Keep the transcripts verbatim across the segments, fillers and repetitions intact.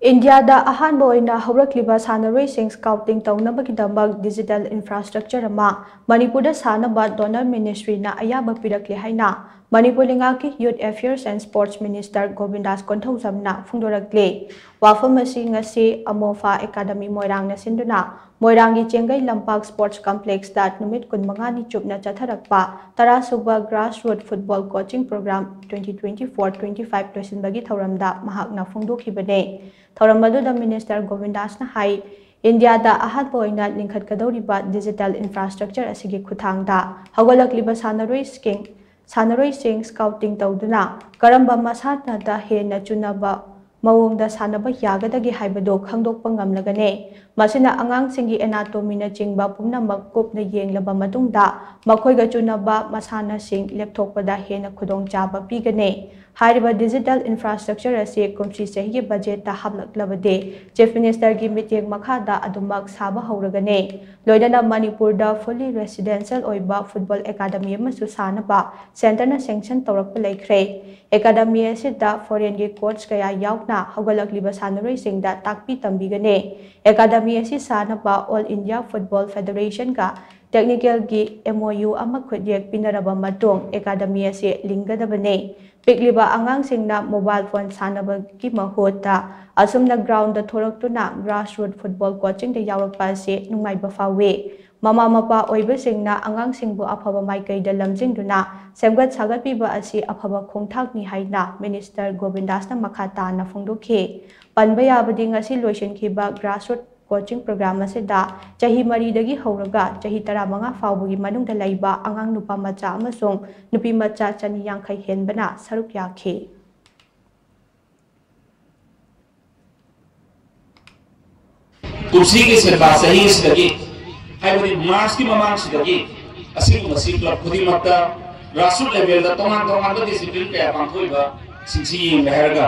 ꯏꯟꯗꯤꯌꯥꯗ ꯑꯍꯥꯟꯕ ꯑꯣꯏꯅ ꯍꯧꯔꯛꯂꯤꯕ ꯁꯥꯟꯅꯔꯣꯏꯁꯤꯡ ꯁ꯭ꯀꯥꯎꯇꯤꯡ ꯇꯧꯅꯕꯒꯤꯗꯃꯛ ꯗꯤꯖꯤꯇꯦꯜ ꯏꯟꯐ꯭ꯔꯥꯁ꯭ꯇ꯭ꯔꯛꯆꯔ ꯑꯃ ꯃꯅꯤꯄꯨꯔꯗ ꯁꯥꯅꯕ ꯗꯣꯅꯔ ꯃꯤꯅꯤꯁꯇ꯭ꯔꯤꯅ ꯑꯌꯥꯕ ꯄꯤꯔꯛꯂꯦ ꯍꯥꯏꯅ ꯃꯅꯤꯄꯨꯔ ꯂꯩꯉꯥꯛꯀꯤ ꯌꯨꯠ ꯑꯦꯐꯤꯌꯔꯁ ꯑꯦꯟ ꯁ꯭ꯄꯣꯔꯠꯁ ꯃꯤꯅꯤꯁꯇꯔ ꯒꯣꯕꯤꯟꯗꯥꯁ ꯀꯣꯟꯊꯧꯖꯝꯅ ꯐꯣꯡꯗꯣꯔꯛꯂꯤ꯫ ꯋꯥꯐꯝ ꯑꯁꯤ ꯉꯁꯤ ꯑꯃꯣꯐꯥ ꯑꯦꯀꯥꯗꯃꯤ ꯃꯣꯏꯔꯥꯡꯅ ꯁꯤꯟꯗꯨꯅ ꯃꯣꯏꯔꯥꯡꯒꯤ ꯆꯦꯡꯒꯩ ꯂꯝꯄꯥꯛ ꯁ꯭ꯄꯣꯔꯠꯁ ꯀꯝꯄ꯭ꯂꯦꯛꯁꯇ ꯅꯨꯃꯤꯠ ꯀꯨꯟꯃꯉꯥꯅꯤ ꯆꯨꯞꯅ ꯆꯠꯊꯔꯛꯄ ꯇꯔꯥꯁꯨꯕ grassroot football coaching programme twenty twenty four twenty five ꯂꯣꯏꯁꯤꯟꯕꯒꯤ ꯊꯧꯔꯝꯗ ꯃꯍꯥꯛꯅ ꯐꯣꯡꯗꯣꯛꯈꯤꯕꯅꯤ꯫ ꯊꯧꯔꯝ ꯑꯗꯨꯗ ꯃꯤꯅꯤꯁꯇꯔ ꯒꯣꯕꯤꯟꯗꯥꯁꯅ ꯍꯥꯏ, ꯏꯟꯗꯤꯌꯥꯗ ꯑꯍꯥꯟꯕ ꯑꯣꯏꯅ ꯂꯤꯡꯈꯠꯀꯗꯧꯔꯤꯕ ꯗꯤꯖꯤꯇꯦꯜ ꯏꯟꯐ꯭ꯔꯥꯁ꯭ꯇ꯭ꯔꯛꯆꯔ ꯑꯁꯤꯒꯤ ꯈꯨꯠꯊꯥꯡꯗ ꯍꯧꯒꯠꯂꯛꯂꯤꯕ ꯁꯥꯟꯅꯔꯣꯏꯁꯤꯡ, ꯁꯥꯟꯅꯔꯣꯏꯁꯤꯡ ꯁ꯭ꯀꯥꯎꯇꯤꯡ ꯇꯧꯗꯨꯅ ꯀꯔꯝꯕ ꯃꯁꯥꯟꯅꯗ ꯍꯦꯟꯅ ꯆꯨꯅꯕ ꯃꯑꯣꯡꯗ ꯁꯥꯟꯅꯕ ꯌꯥꯒꯗꯒꯦ ꯍꯥꯏꯕꯗꯨ ꯈꯪꯗꯣꯛꯄ ꯉꯝꯂꯒꯅꯤ꯫ ꯃꯁꯤꯅ ꯑꯉꯥꯡꯁꯤꯡꯒꯤ ꯑꯦꯅꯥꯇꯣꯃꯤꯅꯆꯤꯡꯕ ꯄꯨꯝꯅꯃꯛ ꯀꯨꯞꯅ ꯌꯦꯡꯂꯕ ꯃꯇꯨꯡꯗ ꯃꯈꯣꯏꯒ ꯆꯨꯅꯕ ꯃꯁꯥꯟꯅꯁꯤꯡ ꯂꯦꯞꯊꯣꯛꯄꯗ ꯍꯦꯟꯅ ꯈꯨꯗꯣꯡꯆꯥꯕ ꯄꯤꯒꯅꯤ꯫ ꯍꯥꯏꯔꯤꯕ ꯗꯤꯖꯤꯇꯦꯜ ꯏꯟꯐ꯭ꯔꯥꯁ꯭ꯇ꯭ꯔꯛꯆꯔ ꯑꯁꯤ ꯀꯨꯝꯁꯤ ꯆꯍꯤꯒꯤ ꯕꯖꯦꯠꯇ ꯍꯥꯞꯂꯛꯂꯕꯗꯤ ꯆꯤꯐ ꯃꯤꯅꯤꯁꯇꯔꯒꯤ ꯃꯤꯠꯌꯦꯡ ꯃꯈꯥꯗ ꯑꯗꯨꯃꯛ ꯁꯥꯕ ꯍꯧꯔꯒꯅꯤ꯫ ꯂꯣꯏꯅꯅ ꯃꯅꯤꯄꯨꯔꯗ ꯐꯨꯜꯂꯤ ꯔꯦꯁꯤꯗꯦꯟꯁꯤꯌꯦꯜ ꯑꯣꯏꯕ ꯐꯨꯠꯕꯣꯜ ꯑꯦꯀꯥꯗꯃꯤ ꯑꯃꯁꯨ ꯁꯥꯅꯕ ꯁꯦꯟꯇꯔꯅ ꯁꯦꯡꯁꯟ ꯇꯧꯔꯛꯄ ꯂꯩꯈ꯭ꯔꯦ꯫ ꯑꯦꯀꯥꯗꯃꯤ ꯑꯁꯤꯗ ꯐꯣꯔꯦꯟꯒꯤ ꯀꯣꯆ ꯀꯌꯥ ꯌꯥꯎꯅ ꯍꯧꯒꯠꯂꯛꯂꯤꯕ ꯁꯥꯟꯅꯔꯣꯏꯁꯤꯡꯗ ꯇꯥꯛꯄꯤ ꯇꯝꯕꯤꯒꯅꯤ꯫ ꯑꯦꯀꯥꯗꯃꯤ ꯑꯁꯤ ꯁꯥꯅꯕ all India football ꯐꯦꯗꯔꯦꯁꯟꯒ ꯇꯦꯛꯅꯤꯀꯦꯜꯒꯤ M O U ꯑꯃ ꯈꯨꯠꯌꯦꯛ ꯄꯤꯅꯔꯕ ꯃꯇꯨꯡ ꯑꯦꯀꯥꯗꯃꯤ ꯑꯁꯤ ꯂꯤꯡꯒꯗꯕꯅꯤ꯫ ꯄꯤꯛꯂꯤꯕ ꯑꯉꯥꯡꯁꯤꯡꯅ ꯃꯣꯕꯥꯏꯜ ꯐꯣꯟ ꯁꯥꯟꯅꯕꯒꯤ ꯃꯍꯨꯠꯇ ꯑꯁꯨꯝꯅ ꯒ꯭ꯔꯥꯎꯟꯗ ꯊꯣꯔꯛꯇꯨꯅ ꯒ꯭ꯔꯥꯁꯔꯨꯠ ꯐꯨꯠꯕꯣꯜ ꯀꯣꯆꯤꯡꯗ ꯌꯥꯎꯔꯛꯄ ꯑꯁꯤ ꯅꯨꯡꯉꯥꯏꯕ ꯐꯥꯎꯏ꯫ ꯃꯃꯥ ꯃꯄꯥ ꯑꯣꯏꯕꯁꯤꯡꯅ ꯑꯉꯥꯡꯁꯤꯡꯕꯨ ꯑꯐꯕ ꯃꯥꯏꯀꯩꯗ ꯂꯝꯖꯤꯡꯗꯨꯅ ꯁꯦꯝꯒꯠ ꯁꯥꯒꯠꯄꯤꯕ ꯑꯁꯤ ꯑꯐꯕ ꯈꯣꯡꯊꯥꯡꯅꯤ ꯍꯥꯏꯅ ꯃꯤꯅꯤꯁꯇꯔ ꯒꯣꯕꯤꯟꯗꯥꯁꯅ ꯃꯈꯥ ꯇꯥꯅ ꯐꯣꯡꯗꯣꯛꯈꯤ꯫ ꯄꯟꯕ ꯌꯥꯕꯗꯤ ꯉꯁꯤ ꯂꯣꯏꯁꯤꯟꯈꯤꯕ ꯒ꯭ꯔꯥꯁꯔꯨꯠ ꯀꯣꯆꯤꯡ ꯄ꯭ꯔꯣꯒ꯭ꯔꯥꯝ ꯑꯁꯤꯗ ꯆꯍꯤ ꯃꯔꯤꯗꯒꯤ ꯍꯧꯔꯒ ꯆꯍꯤ ꯇꯔꯥꯃꯉꯥ ꯐꯥꯎꯕꯒꯤ ꯃꯅꯨꯡꯗ ꯂꯩꯕ ꯑꯉꯥꯡ ꯅꯨꯄꯥ ꯃꯆꯥ ꯑꯃꯁꯨꯡ ꯅꯨꯄꯤ ꯃꯆꯥ ꯆꯅꯤ ꯌꯥꯡꯈꯩ ꯍꯦꯟꯕꯅ ꯁꯔꯨꯛ ꯌꯥꯈꯤ꯫ ꯀꯨꯝꯁꯤꯒꯤ ꯁꯦꯟꯕꯥ ꯆꯍꯤ ꯑꯁꯤꯗꯒꯤ, ꯍꯥꯏꯕꯗꯤ ꯃꯥꯔꯆꯀꯤ ꯃꯃꯥꯡꯁꯤꯗꯒꯤ, ꯑꯁꯤꯒꯨꯝꯕꯁꯤ ꯀ꯭ꯂꯕ ꯈꯨꯗꯤꯡꯃꯛꯇ ꯒ꯭ꯔꯥꯁꯔꯨꯠ ꯂꯦꯚꯦꯜꯗ ꯇꯣꯉꯥꯟ ꯇꯣꯉꯥꯟꯕ ꯗꯤꯁꯤꯄ꯭ꯂꯤꯟ ꯀꯌꯥ ꯄꯥꯡꯊꯣꯛꯏꯕꯁꯤꯡꯁꯤ ꯌꯦꯡꯒꯦ ꯍꯥꯏꯔꯒ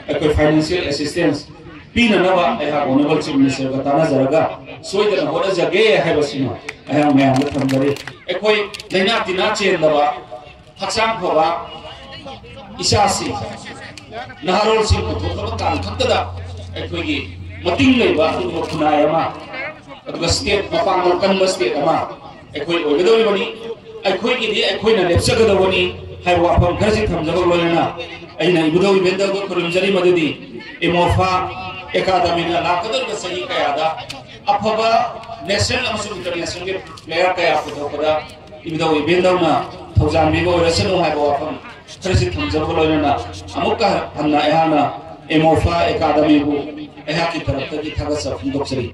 ꯑꯩꯈꯣꯏ ꯐꯥꯏꯅꯥꯟꯁꯤꯌꯦꯜ ꯑꯦꯁꯤꯁꯇꯦꯟꯁ ꯄꯤꯅꯅꯕ ꯑꯩꯍꯥꯛ ꯑꯣꯅꯔꯦꯕꯜ ꯆꯤꯐ ꯃꯤꯅꯤꯁꯇꯔꯒ ꯇꯥꯟꯅꯖꯔꯒ ꯁꯣꯏꯗꯅ ꯍꯣꯠꯅꯖꯒꯦ ꯍꯥꯏꯕꯁꯤꯃ ꯑꯩꯍꯥꯛ ꯃꯌꯥꯝꯗ ꯊꯝꯖꯔꯤ꯫ ꯑꯩꯈꯣꯏ ꯂꯥꯏꯅꯥ ꯇꯤꯟꯅꯥ ꯆꯦꯟꯗꯕ, ꯍꯛꯆꯥꯡ ꯐꯕ ꯏꯆꯥꯁꯤꯡ, ꯅꯍꯥꯔꯣꯜꯁꯤꯡ ꯄꯨꯊꯣꯛꯅꯕ ꯇꯥꯡꯀꯛꯇꯗ ꯑꯩꯈꯣꯏꯒꯤ ꯃꯇꯤꯡ ꯂꯩꯕ ꯑꯗꯨꯒꯨꯝꯕ ꯈꯨꯟꯅꯥꯏ ꯑꯃ, ꯑꯗꯨꯒ ꯁ꯭ꯇꯦꯠ ꯃꯄꯥꯡꯒꯜ ꯀꯟꯕ ꯁ꯭ꯇꯦꯠ ꯑꯃ ꯑꯩꯈꯣꯏ ꯑꯣꯏꯒꯗꯧꯔꯤꯕꯅꯤ꯫ ꯑꯩꯈꯣꯏꯒꯤꯗꯤ ꯑꯩꯈꯣꯏꯅ ꯂꯦꯞꯆꯒꯗꯧꯕꯅꯤ ꯍꯥꯏꯕ ꯋꯥꯐꯝ ꯈꯔꯁꯤ ꯊꯝꯖꯕꯒ ꯂꯣꯏꯅꯅ, ꯑꯩꯅ ꯏꯕꯨꯙꯧ ꯏꯕꯦꯟꯗꯧꯗ ꯈꯨꯔꯨꯝꯖꯔꯤ ꯃꯗꯨꯗꯤ ꯏꯃꯣꯐꯥ ꯑꯦꯀꯥꯗꯃꯤꯅ ꯂꯥꯛꯀꯗꯧꯔꯤꯕ ꯆꯍꯤ ꯀꯌꯥꯗ ꯑꯐꯕ ꯅꯦꯁꯅꯦꯜ ꯑꯃꯁꯨꯡ ꯏꯟꯇꯔꯅꯦꯁꯅꯦꯜꯒꯤ ꯄ꯭ꯂꯦꯌꯔ ꯀꯌꯥ ꯄꯨꯊꯣꯛꯄꯗ ꯏꯕꯨꯙꯧ ꯏꯕꯦꯟꯗꯧꯅ ꯊꯧꯖꯥꯟꯕꯤꯕ ꯑꯣꯏꯔꯁꯅꯨ ꯍꯥꯏꯕ ꯋꯥꯐꯝ ꯈꯔꯁꯤ ꯊꯝꯖꯕꯒ ꯂꯣꯏꯅꯅ, ꯑꯃꯨꯛꯀ ꯍꯟꯅ ꯑꯩꯍꯥꯛꯅ ꯏꯃꯣꯐꯥ ꯑꯦꯀꯥꯗꯃꯤꯕꯨ ꯑꯩꯍꯥꯛꯀꯤ ꯇꯔꯞꯇꯒꯤ ꯊꯥꯒꯠꯆꯕ ꯐꯣꯡꯗꯣꯛꯆꯔꯤ꯫